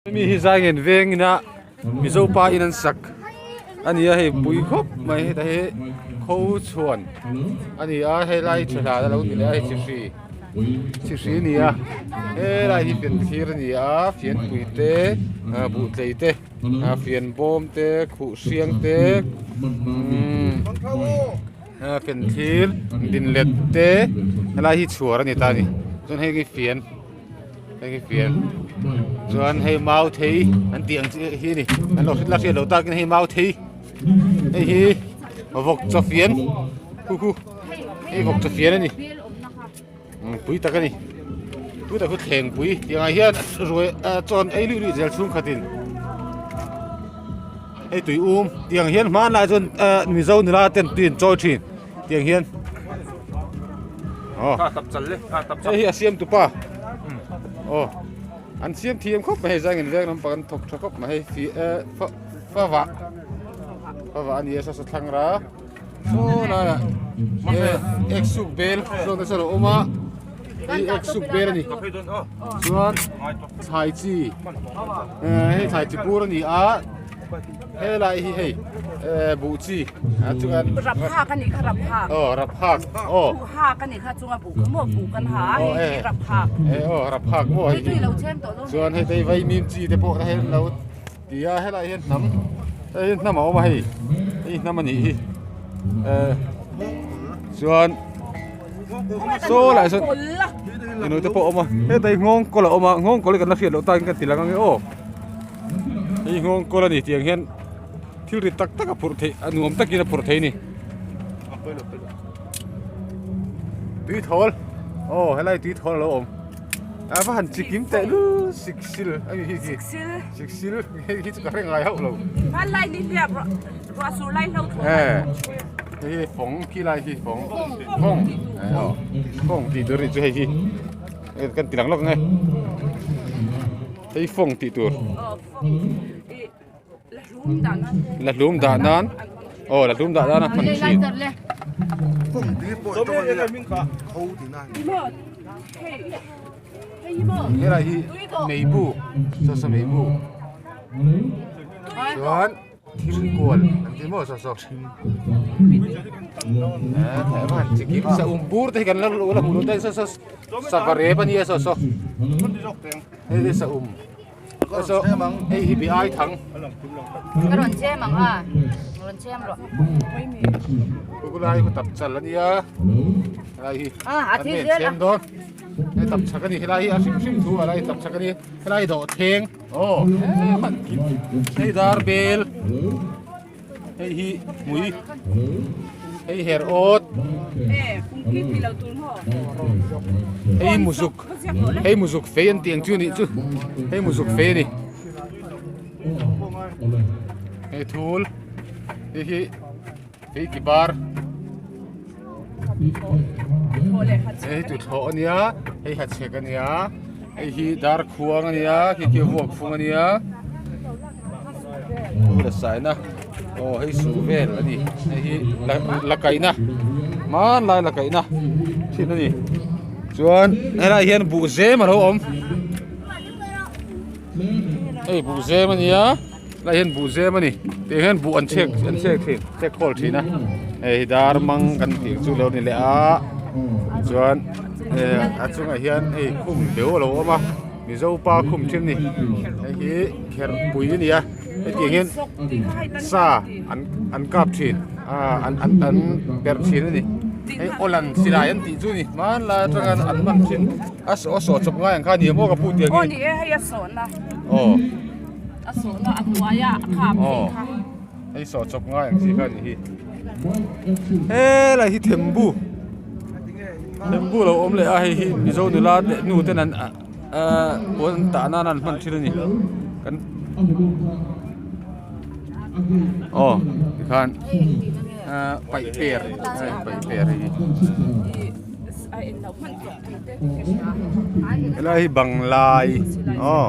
Hemi hi Zaingen veng ina Mizo pa in an sak a ni a hei pui khawp mai heta hi kho chhuan a ni a helai thehlan a lo ni leh a hei chi hri chi hri a ni a helai hi fian thlir a ni a fianpui te ah buhtlei te ah fian bawm te khuh hriang te umm ah fian thlir dinlet te helai hi chhuar a ni ta a ni chuan heng hi fian. Hei hi fian chuan hei mau thei an tih ang chi hi a ni an lo la hriat loh takin hei mau thei hei hi vawk chaw fian khu khu hei vawk chaw fian a ni pui tak a ni pui tak chu thleng pui tiang ah hian ruai chaw an ei luih luih zel chhungkhatin hei tui um tiang hian hmanlai chuan mizo nula ten tui an chawi thin. Tiang hian Aw Hei hi a siam tu pa Aw An siam thiam khawp mai hei zang in veng lampang an thawk tha khawp mai hei fi e fa fa vah fa vah a ni a saw thlang ra saw laiah e ek suk bel saw te saw a awm a hei ek suk bel a ni chuan thlai chi hei thlai chi bur a ni a. Helai hi hei buh chi a chuan rap hak a nih kha rap hak aw rap hak aw buh hak a nih kha chunga buh kha maw buh kan ha a hei hi rap hak e aw rap hak maw hei hi lo chem tawh lo chuan hei te vaimim chi te pawh hei an lo ti a helai hian hnam hei hi hnam a awm a hei hei hnam a nih hi chuan saw lai sawn ino te pawh a awm a hetai nghawng kawl a awm a nghawng kawl hi kan la hriat loh takin kan ti lang ang e aw. Hei nghawng kawl a ni tiang hian thil ri tak tak a phurh theih a nuam takin a phurh thei a ni. Tui thawl aw helai tui thawl a lo awm a va han chi kim teh lu sik sil a ni hi hi sik sil hei hi chu ka hre ngai hauh lo. Hmanlai ni hliap ruah sur lai hlo thawl e hei hi fawng khi lai hi fawng fawng aw fawng tih tur a nih chu hei hi kan ti lang lawk ang e. Hei fawng tih tur. La hlum dah nan. Aw la hlum dah nan a hman thin. Helai hi meibu saw saw meibu chuan thil kual an ti maw saw saw sa um bur te hi kan la hmu lo te saw saw sava rep a nia saw saw. Hei hi sa um saw hei hi bi ai thang ka rawn chem ang a rawn chem rawh Kulai hi tap chal ania helai hi a thi zel chem dawn hei tap chak ani helai hi a hrim hrim thu helai tap chak ani helai dawh thleng aw hei dar bel Hei hi hmui hei her awt hei muzuk hei muzuk fei an tih ang chu nih chu hei muzuk fei a ni hei thul hei hi hei ki bar hei hi tuthlawh a nia hei hachhek a nia hei hi darkhuang a nia khi khi vuakfung a nia. La saina aw hei su vel a ni hei hi la kaihna hmanlai la kaihna thin a ni chuan helaiah hian buh zem a lo awm hei buh zem a ni a helaiah hian buh zem a ni tiang hian buh an chhek an chhek thin chhek khawl thin a hei dar mang kan tih chu lo ni leh a chuan a chungah hian hei khum deuh a lo awm a. Mizo pa khum thin ni hei hi kherh pui a ni a hetiang hian sa an an kap thin ah an an an perh thin a ni hei awlan silai an tih chu a ni hmanlai atanga an hman thin a saw a saw chawp ngai ang kha a ni maw ka pu tiang hi aw ni e hei a sawhna aw a sawhna a hnuaia a khap phei kha hei saw chawp ngai ang chi kha a ni hi helai hi thembu. Thembu lo awm leh a hei hi Mizo nula teh nu ten an ahh puan an tah nan an hman thin a ni kan aw tikhan ahh paih per paih per hei hi helai hi banglai aw.